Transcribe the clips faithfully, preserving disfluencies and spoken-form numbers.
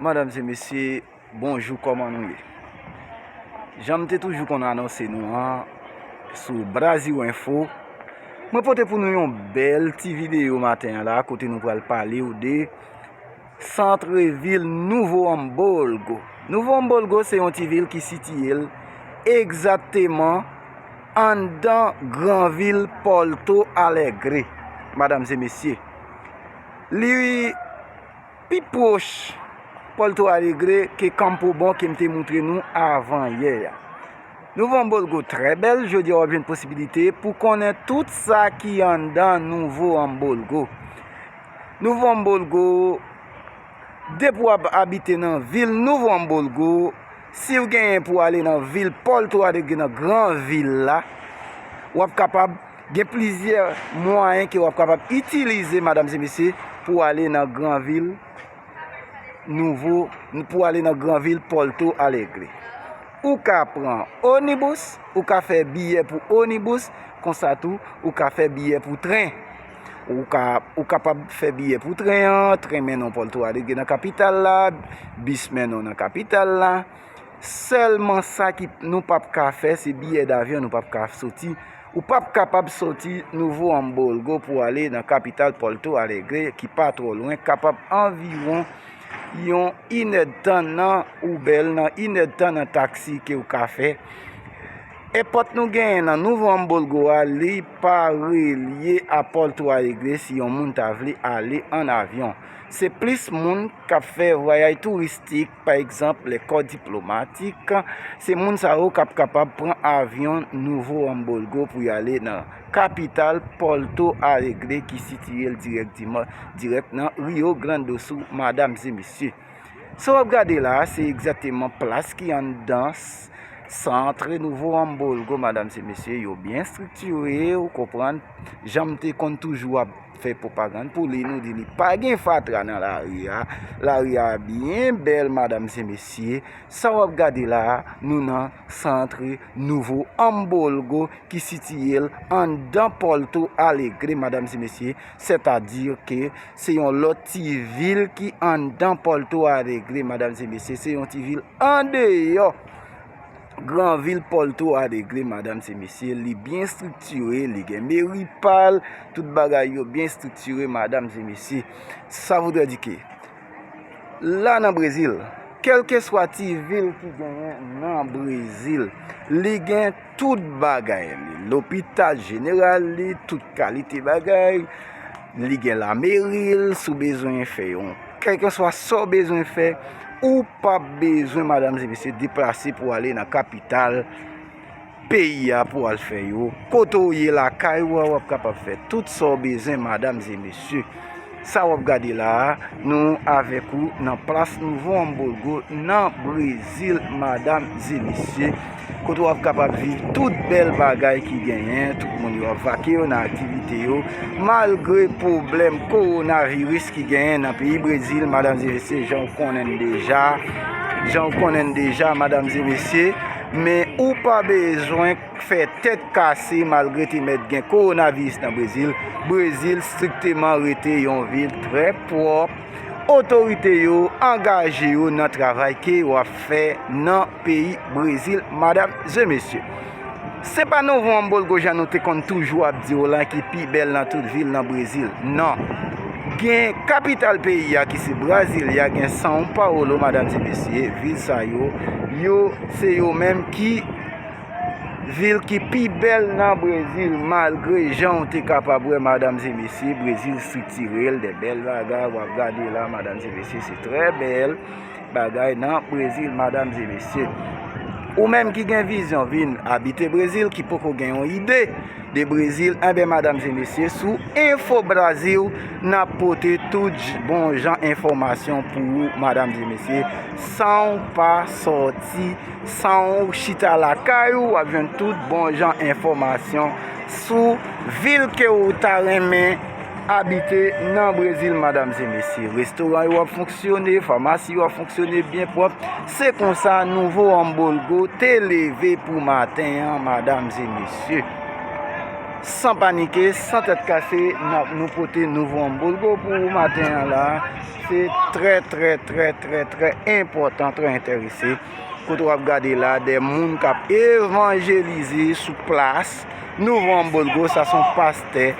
Madanm e mesye, bonjou, kòman nou ye? Jan m te toujou konn anonse nou an sou Brasil Info, mwen pote pou nou yon bèl ti videyo maten an la, kote nou pral pale w de santre vil Nouvo Hamburgo. Nouvo Hamburgo se yon ti vil ki sitiye l egzakteman anndan gran vil Porto Alegre, madanm e mesye. Li pi pwòch Porto Alegre ke Campo Bom ke m te moutre nou avan yè a. Nouvo Hamburgo trè bèl, jodi a w ap jwenn posibilite pou konnen tout sa ki anndan Nouvo Hamburgo. Nouvo Hamburgo, depi w ap abite nan vil Nouvo Hamburgo, si w genyen pou ale nan vil Porto Alegre, nan gran vil la, w ap kapab gen plizyè mwayen ke w ap kapab itilize, madanm e mesye, pou ale nan gran vil Nouvo, pou ale nan gran vil Porto Alegre. Ou ka pran onibus, ou ka fè biyè pou onibus, konsa tou, ou ka fè biyè pou tren. Ou ka, ou kapab fè biyè pou tren an, tren mennen w Porto Alegre nan kapital la, bis mennen w nan kapital la. Sèlman sa ki nou p ap ka fè, se biyè davyon nou p ap ka soti. Ou p ap kapab soti Nouvo Hamburgo pou ale nan kapital Porto Alegre, ki pa twò lwen, kapab anviwon yon inèdtan nan Uber, nan inèdtan nan taksi ke w ka fè. Èpòt nou genyen nan Nouvo Hamburgo a, li pa relye a Porto Alegre si yon moun ta vle ale an avyon. Se plis moun k ap fè vwayaj touristik, pa egzanp, lè kò diplomatik, se moun sa yo k ap kapab pran avyon Nouvo Hamburgo pou y ale nan kapital Porto Alegre ki sitiye l dirèkteman, dirèk nan Rio Grande do Sul, madanm e mesye. Sa w ap gade la a, se egzakteman plas ki anndan s-, sant Nouvo Hamburgo, madanm e mesye, yo byen estriktire, ou konprann, jan m te konn toujou ap fè pwopagann pou li, nou di li pa gen fatra nan lari a, lari a byen bèl, madanm e mesye. Sa w ap gade la a, nou nan sant Nouvo Hamburgo ki sitiye l anndan Porto Alegre, madanm e mesye, sètadi ke se yon lòt ti vil ki anndan Porto Alegre, madanm e mesye, se yon ti vil andeyò gran vil Porto Alegre, madanm e mesye, li byen estriktire, li gen meri pa l, tout bagay yo byen estriktire, madanm e mesye. Sa voudrait dire que la nan Brezil, kèlkeswa ti vil ki genyen nan Brezil, li gen tout bagay li, lopital jeneral li, tout kalite bagay, li gen lameri l, si w bezwen fè yon, kèlkeswa sa w bezwen fè, ou p ap bezwen, madanm e mesye, deplase pou ale nan kapital peyi a pou al fè yo. Kote w ye lakay ou a, w ap kapab fè tout sa w bezwen, madanm e mesye. Sa w ap gade la a, nou avèk ou nan plas Nouvo Hamburgo nan Brezil, madanm e mesye. Kote w ap kapab viv tout bèl bagay ki genyen, tout moun yo ap vake yo nan aktivite yo, malgre pwoblèm kowonaviris ki genyen nan peyi Brezil, madanm e mesye, jan w konnen n deja, jan w konnen n deja, madanm e mesye, men ou pa bezwen fè tèt kase malgre te mèt gen kowonaviris nan Brezil. Brezil estrikteman rete yon vil trè pwòp. Otorite yo angaje yo nan travay ke yo ap fè nan peyi Brezil, madanm e mesye. Se pa Novo Hamburgo jan nou te konn toujou ap di w lan ki pi bèl nan tout vil nan Brezil. Non. Gen kapital peyi a ki se Brasilia, gen São Paulo, madanm e mesye, vil sa yo, yo, se yo menm ki vil ki pi bèl nan Brezil, malgre jan w te kapab wè, madanm e mesye, Brezil estriktire l, de bèl bagay w ap gade la, madanm e mesye, se trè bèl bagay nan Brezil, madanm e mesye. Ou menm ki gen vizyon vin abite Brezil, ki poko gen yon ide de Brezil, enben, madanm e mesye, sou Info Brasil, n ap pote tout j-, bon jan enfòmasyon pou ou, madanm e mesye, san w pa sòti, san w chita lakay ou, w ap jwenn tout bon jan enfòmasyon sou vil ke w ta renmen abite nan Brezil, madanm e mesye. Restoran yo ap fonksyone, famasi yo ap fonksyone byen pwòp. Se konsa Novo Hamburgo te leve pou maten an, madanm e mesye. San panike, san tèt kase, n ap, nou pote nouvo anbolgo pou ou maten an la. Se trè, trè, trè, trè, trè enpòtan, trè enterese. Kote w ap gade la, de moun k ap evanjelize sou plas nouvo anbolgo. Sa se yon pastè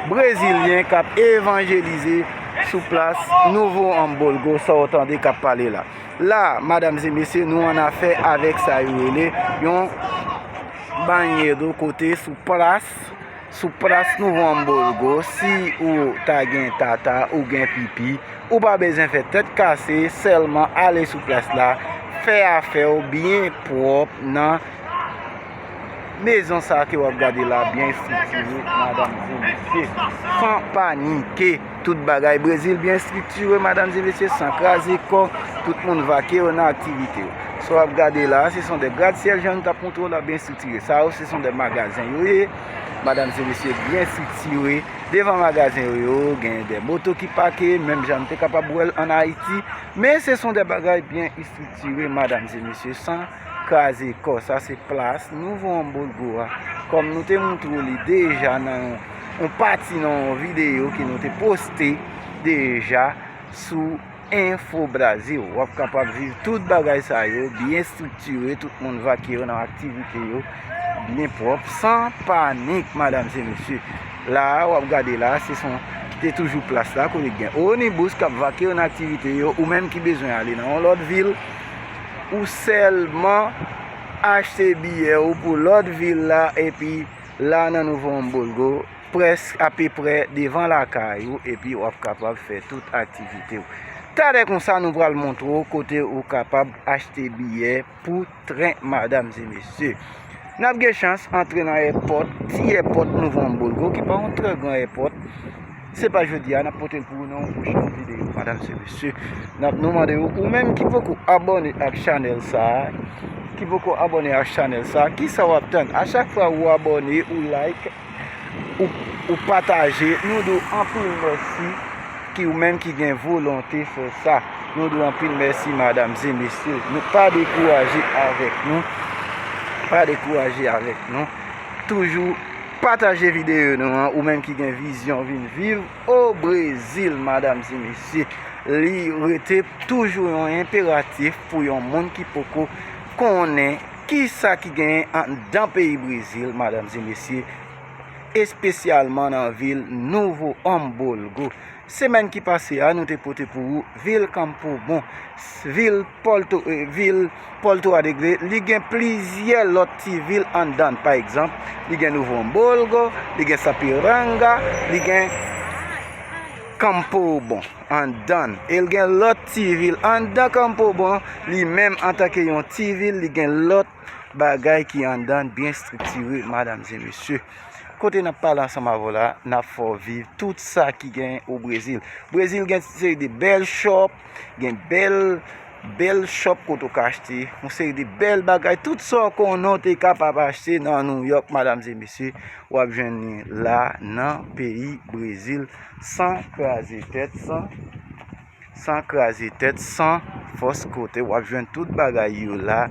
brezilyen k ap evanjelize sou plas nouvo anbolgo. Sa w tande k ap pale la. La, madanm e mesye, nou an afè avèk sa yo rele yon banheiro, kote sou plas, sou plas nouvo anbolgo. Si ou ta gen tata, ou gen pipi, ou pa bezwen fè tèt kase, sèlman ale sou plas la, fè afè w byen pwòp nan mezon sa ke w ap gade la, byen estriktire, madanm e mesye, san panike. Tout bagay Brezil byen estriktire, madanm e mesye, san kraze kò. Tout moun vake yo nan aktivite yo. Sa w ap gade la, se son de gradsyèl, jan nou t ap montre w la, byen estriktire. Sa yo, se son de magazen yo ye, madanm e mesye, byen estriktire. Devan magazen yo, yo gen de moto ki pake, menm jan nou te kapab wè l ann Ayiti. Men se son de bagay byen estriktire, madanm e mesye, san kraze kò. Sa se plas nouvo anbolgo a. Kòm nou te montre w li deja nan yon, yon pati nan yon videyo ke nou te poste deja sou Info Brasil. W ap kapab viv tout bagay sa yo byen estriktire, tout moun vake yo nan aktivite yo byen pwòp, san panik, madanm e mesye. La, w ap gade la, se son ki te toujou plas la, kote gen onibus k ap vake yo nan aktivite yo, ou menm ki bezwen ale nan yon lòt vil, ou sèlman achte biyè ou pou lòt vil la, epi la nan nouvo anbolgo, prèsk apeprè devan lakay ou, epi w ap kapab fè tout aktivite w. Talè konsa, nou pral montre w kote ou kapab achte biyè pou tren, madanm e mesye. N ap gen chans antre nan èpòt, ti èpòt nouvo anbolgo, ki pa yon trè gran èpòt. Se pa jodi a, n ap pote l pou ou nan yon pwochèn videyo, madanm e mesye. N ap, nou mande w, ou menm ki poko abòne ak chanèl sa a, ki poko abòne ak chanèl sa a, kisa w ap tann? A chak fwa ou abòne, ou like, ou, ou pataje, nou di w anpil mèsi, ki ou menm ki gen volonte fè sa. Nou di w anpil mèsi, madanm e mesye. Nou pa dekouraje avèk nou. Pa dekouraje avèk nou. Toujou pataje videyo nou an, ou menm ki gen vizyon vin viv o Brezil, madanm e mesye. Li rete toujou yon enperatif pou yon moun ki poko konnen kisa ki genyen anndan peyi Brezil, madanm e mesye, espesyalman nan vil Nouvo Hamburgo. Semèn ki pase a, nou te pote pou ou vil Campo Bom, vil Porto, eh, vil Porto Alegre. Li gen plizyè lòt ti vil anndan. Pa egzanp, li gen Nouvo Hamburgo, li gen Sapiranga, li gen Campo Bom anndan. E l gen lòt ti vil anndan Campo Bom, li menm antanke yon ti vil, li gen lòt bagay ki anndan byen estriktire, madanm e mesye. Kote n ap pale ansanm avè w la, n ap fè w viv tout sa ki genyen o Brezil. Brezil gen seri de bèl shop, gen bèl, bèl shop kote w ka achte yon seri de bèl bagay. Tout sa w konnen w te kapab achte nan New York, madanm e mesye, w ap jwenn li la nan peyi Brezil, san kraze tèt, san san kraze tèt, san fòs kote. W ap jwenn tout bagay yo la.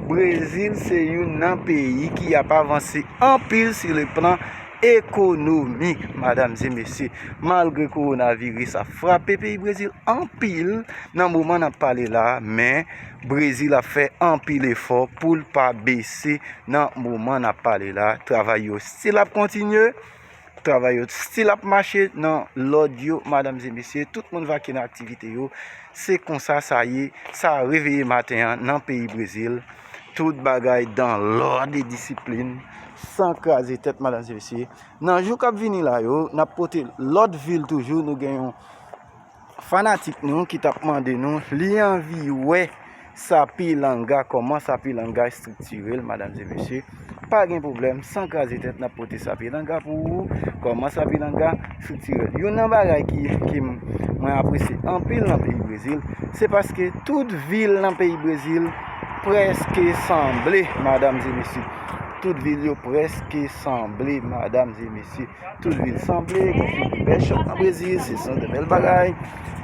Brezil se youn nan peyi ki ap avanse anpil sou le plan ekonomik, madanm e mesye. Malgre kowonaviris ap frape peyi Brezil anpil nan moman n ap pale la, men Brezil ap fè anpil efò pou l pa bese nan moman n ap pale la. Travay yo still ap kontinye. Travay yo still ap mache nan lòd yo, madanm e mesye, tout moun vake nan aktivite yo. Se konsa sa ye, sa reveye maten an nan peyi Brezil. Tout bagay dan lòd e disiplin, san kraze tèt, madanm e mesye. Nan jou k ap vini la yo, n ap pote lòt vil toujou, nou gen yon fanatik nou ki t ap mande nou, li anvi wè Sapilanga, kòman Sapilanga estriktire l, madanm e mesye. Pa gen pwoblèm, san kraze tèt, n ap pote Sapilanga pou ou, kòman Sapilanga estriktire l. Youn nan bagay ki, ki m-, mwen apresye anpil nan peyi Brezil, se paske tout vil nan peyi Brezil prèske sanble, madanm e mesye. Tout vil yo prèske sanble, madanm e mesye. Tout vil sanble, gen seri de bèl shop nan Brezil, se son de bèl bagay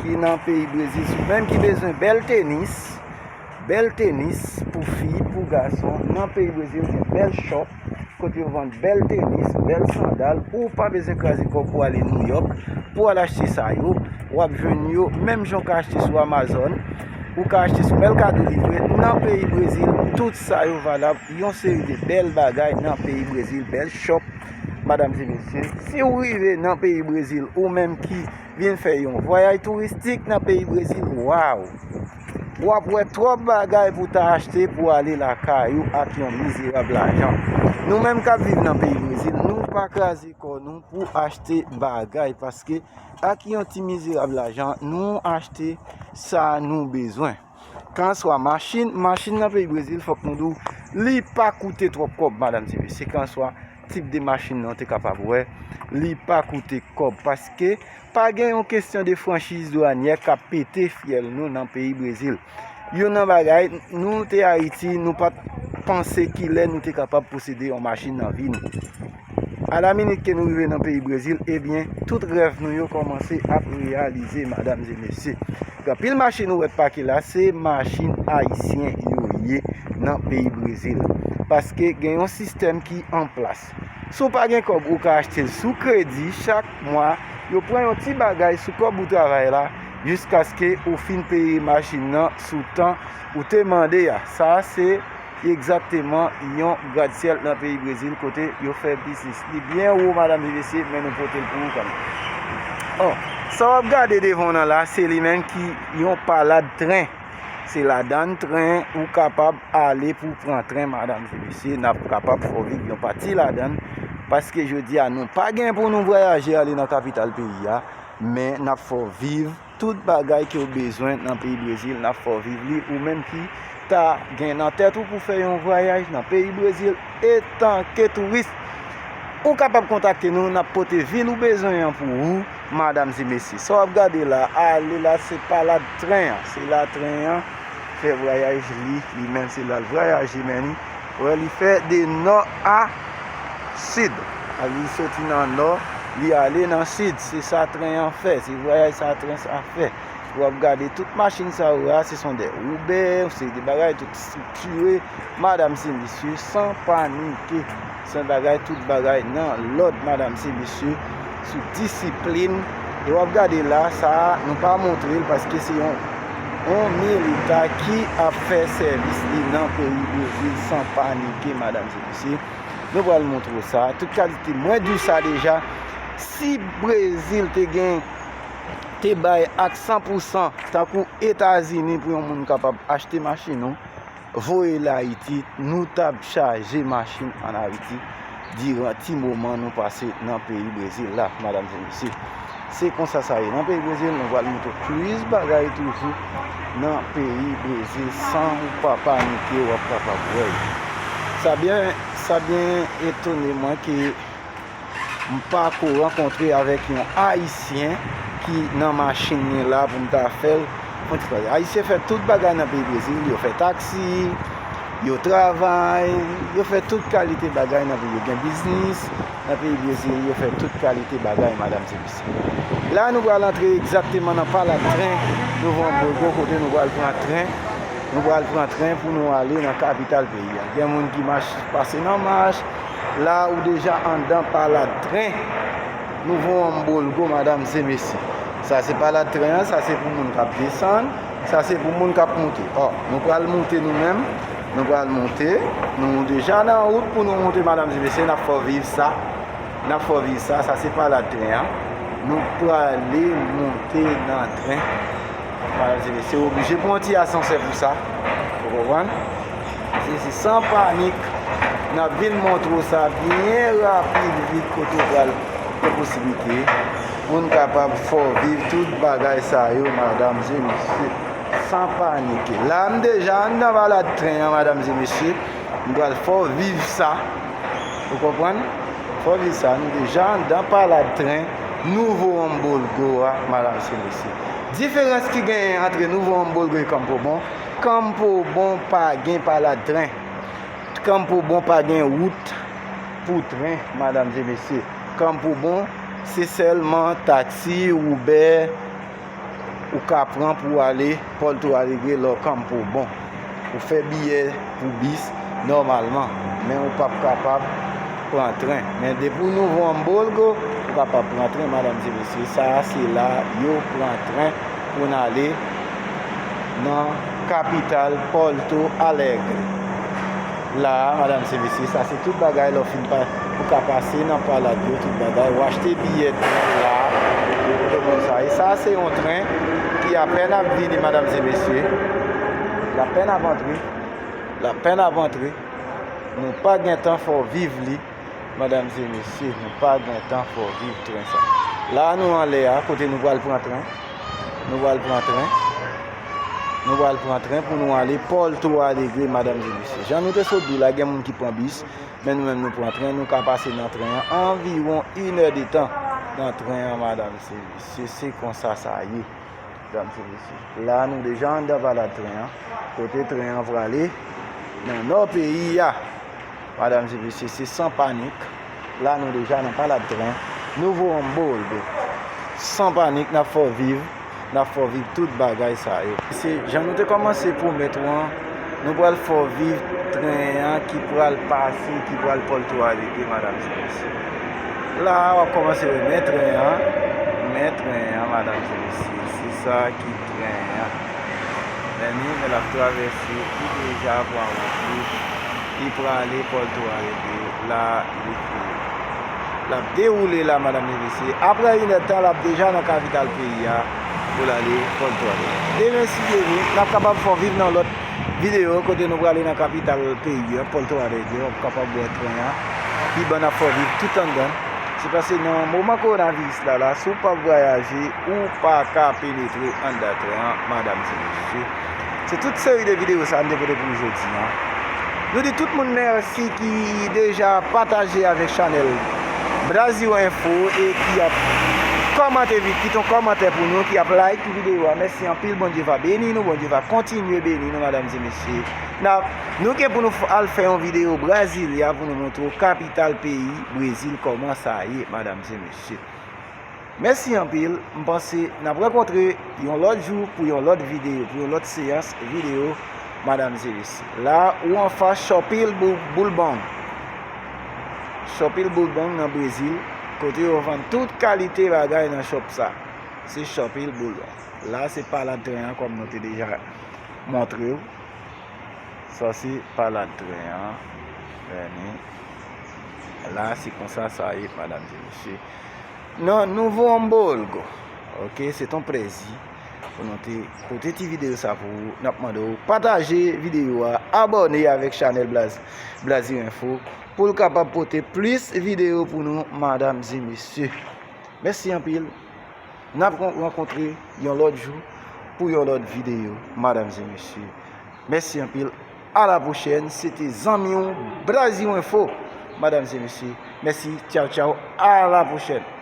ki nan peyi Brezil. Si w menm ki bezwen bèl tenis, bèl tenis pou fi, pou gason, nan peyi Brezil, gen bèl shop, kote yo vann bèl tenis, bèl sandal, ou pa bezwen kraze kò w pou ale Nouyòk, pou al achte sa yo. W ap jwenn yo, menm jan w ka achte sou Amazon, ou ka achte sou Mercado Livre, nan peyi Brezil, tout sa yo valab, yon seri de bèl bagay nan peyi Brezil, bèl shop, madam e mesye. Si w rive nan peyi Brezil, ou menm ki vin fè yon vwayaj touristik nan peyi Brezil, waw! W ap wè twòp bagay pou ta achte pou ale lakay ou ak yon mizerab lajan. Nou menm k ap viv nan peyi Brezil, nou pa kraze kò nou pou achte bagay, paske ak yon ti mizerab lajan, nou achte sa nou bezwen. Kanswa machin, machin nan peyi Brezil, fòk nou di w, li pa koute twòp kòb, madam e mesye. Kanswa tip de machin nan, w te kapab wè, li pa koute kòb, paske pa gen yon kesyon de franchiz dwanyè k ap pete fyèl nou nan peyi Brezil. Youn nan bagay, nou te Ayiti, nou pa t panse kilè nou te kapab posede yon machin nan vi nou. A la minit ke nou rive nan peyi Brezil, ebyen, tout rèv nou yo kòmanse ap reyalize, madam e mesye. Gen anpil machin ou wè k pake la, se machin ayisyen yo ye nan peyi Brezil. Paske gen yon sistèm ki an plas. Si w pa gen kòb, ou ka achte l sou kredi chak mwa. Yo pran yon ti bagay sou kòb ou travay la, jiskaske ou fin peye machin nan sou tan ou te mande a. Sa a se egzakteman yon gradsyèl nan peyi Brezil kote yo fè biznis. Li byen wo, madam e mesye, men nou pote l pou ou kanmenm. Oh, sa w ap gade devan w nan la, se li menm ki yon palad tren. Se ladan tren ou kapab ale pou pran tren, madam e mesye. N ap kapab fè w viv yon pati ladan, paske jodi a nou pa gen pou nou vwayaje ale nan kapital peyi a, men n ap fè w viv tout bagay ke w bezwen nan peyi Brezil, n ap fè w viv li. Ou menm ki ta gen nan tèt ou pou fè yon vwayaj nan peyi Brezil etanke touris, ou kapab kontakte nou, n ap pote vil ou bezwen an pou ou, madam e mesye. Sa w ap gade la, ale la, se palad tren an, se la tren an fè vwayaj li, li menm se la l vwayaje, men li, wè, li fè de nò a sid. A, li soti nan nò, li ale nan sid. Se sa tren an fè, se vwayaj sa tren sa fè. W ap gade tout machin sa yo a, se son de Uber, se de bagay, tout estrikti, madam e mesye, san panike. Se yon bagay, tout bagay nan lòd, madam e mesye, sou disiplin. E w ap gade la, sa a, nou pa montre l paske se yon, yon milita ki ap fè sèvis li nan peyi Brezil san panike, madam e mesye. Nou pral montre w sa. Tout kalite, mwen di w sa deja, si Brezil te gen, te bay ak san pou san, tankou Etazini pou yon moun kapab achte machin ou, voye l Ayiti, nou t ap chaje machin ann Ayiti diran ti moman nou pase nan peyi Brezil la, madam e mesye. Se konsa sa ye nan peyi Brezil, nou pral montre plis bagay toujou nan peyi Brezil san ou pa panike, w ap kapab wè yo. Sa byen, sa byen etone mwen ke m pa ko rankontre avèk yon Ayisyen ki nan machin li la pou m ta fè l fon ti pale. Ayisyen fè tout bagay nan peyi Brezil, yo fè taksi, yo travay, yo fè tout kalite bagay nan peyi, yo gen biznis nan peyi Brezil, yo fè tout kalite bagay, madam e mesye. La, nou pral antre egzakteman nan palad tren Novo Hamburgo, kote nou pral pran tren, nou pral pran tren pou nou ale nan kapital peyi a. Gen moun ki mach, pase nan mach, la ou deja anndan palad tren Novo Hamburgo, madam e mesye. Sa se palad tren an, sa se pou moun k ap desann, sa se pou moun k ap moute. Ò, nou pral moute nou menm, nou pral moute, nou deja nan wout pou nou moute, madam e mesye, n ap fè w viv sa. N ap fè w viv sa, sa se palad tren an. Nou prale monte nan tren. Madam e mesye, oblije pran yon ti asansè pou sa. Ou konprann? Se, se san panik, n ap vin montre w sa byen rapid, vit kote w pral, gen posiblite pou n kapab fè w viv tout bagay sa yo, madam e mesye, san panike. La, m deja anndan palad tren an, madam e mesye. M pral fè w viv sa. Ou konprann? Fè w viv sa. Nou deja anndan palad tren Nouvo Hamburgo a, madam e mesye. Diferans ki genyen antre Nouvo Hamburgo e Campo Bom, Campo Bom pa gen palad tren. Campo Bom pa gen wout pou tren, madam e mesye. Campo Bom, se sèlman taksi, Uber, ou ka pran pou w ale Porto Alegre lè w Campo Bom. Ou fè biyè pou bis nòmalman, men ou p ap kapab pran tren. Men depi w Novo Hamburgo, ou kapab pran tren, madanm e mesye. Sa a se la yo pran tren pou n ale nan kapital Porto Alegre. La a, madanm e mesye, sa se tout bagay lè w fin pa, ou ka pase nan palad yo, tout bagay. Ou achte biyè tren la a, tout moun sa. E sa se yon tren ki apèn ap vini, madanm e mesye. L apèn ap antre. L apèn ap antre. Nou pa gen tan fè w viv li. Madanm e mesye, nou pa gen tan fè w viv tren sa. La a nou anlè a, kote nou pral pran tren. Nou pral pran tren. Nou pral pran tren pou nou ale Porto Alegre, madanm e mesye. Jan nou te sot di w la, gen moun ki pran bis, men nou menm nou pran tren, nou ka pase nan tren an anviwon inè de tan nan tren an, madanm e mesye. Se konsa sa ye. Medam e mesye, la nou deja anndan palad tren an, kote tren an prale nan nò peyi a. Medam e mesye, se san panik. La nou deja nan palad tren Novo Hamburgo. San panik, n ap fè w viv, n ap fè w viv tout bagay sa yo. Se jan nou te kòmanse pwomèt ou an, nou pral fè w viv tren an ki pral pase, ki pral Porto Alegre, medam e mesye. La a, w ap kòmanse wè men tren an, men tren an, medam e mesye. Se sa ki tren an. Men ni, men l ap travèse, li deja pran wout li, li prale Porto Alegre, la li fini. L ap dewoule la, medam e mesye. Apre inèdtan, l ap deja nan kapital peyi a pou l ale Porto Alegre. Demen, si Dye vle, n ap kapab fè w viv nan lòt videyo kote nou prale nan kapital peyi a, Porto Alegre. W ap kapab wè tren an. Pi bon, n ap fè w viv tout anndan. Se paske nan moman kowonaviris la, la, si w p ap vwayaje, ou pa ka penetre anndan tren an, medam e mesye. Se tout seri de videyo sa a m te pote pou nou jodi a. Nou di tout moun mèsi ki deja pataje avèk chanèl Brazil Info e ki ap kòmante, kite yon kòmantè pou nou, ki ap like videyo a. Mèsi anpil, Bondye va beni nou, Bondye va kontinye beni nou, medam e mesye. N ap, nou gen pou nou f-, al fè yon videyo Brasilia pou nou montre w kapital peyi Brezil kòman sa ye, medam e mesye. Mèsi anpil. M panse n ap rankontre yon lòt jou pou yon lòt videyo, pou yon lòt seyans videyo, medam e mesye. La, ou anfas Shopping Bul-, Bulbon. Shopping Bulbon nan Brezil, kote yo vann tout kalite bagay nan shop sa. Se Shopping Bulbon. La, se palad tren an, kòm nou te deja montre w. Sa se palad tren an. Vini. La, se konsa sa ye, medam e mesye. Nan Novo Hamburgo. Oke, se t on plezi pou nou te pote ti videyo sa pou ou. N ap mande w pataje videyo a, abòne avèk chanèl Blaze, Blaze Info, pou l kapab pote plis videyo pou nou, medam e mesye. Mèsi anpil. N ap ran-, rankontre yon lòt jou pou yon lòt videyo, medam e mesye. Mèsi anpil. A la pwochèn. Se te zanmi w, Brazil Info, medam e mesye. Mèsi. Tchaw, tchaw. A la pwochèn.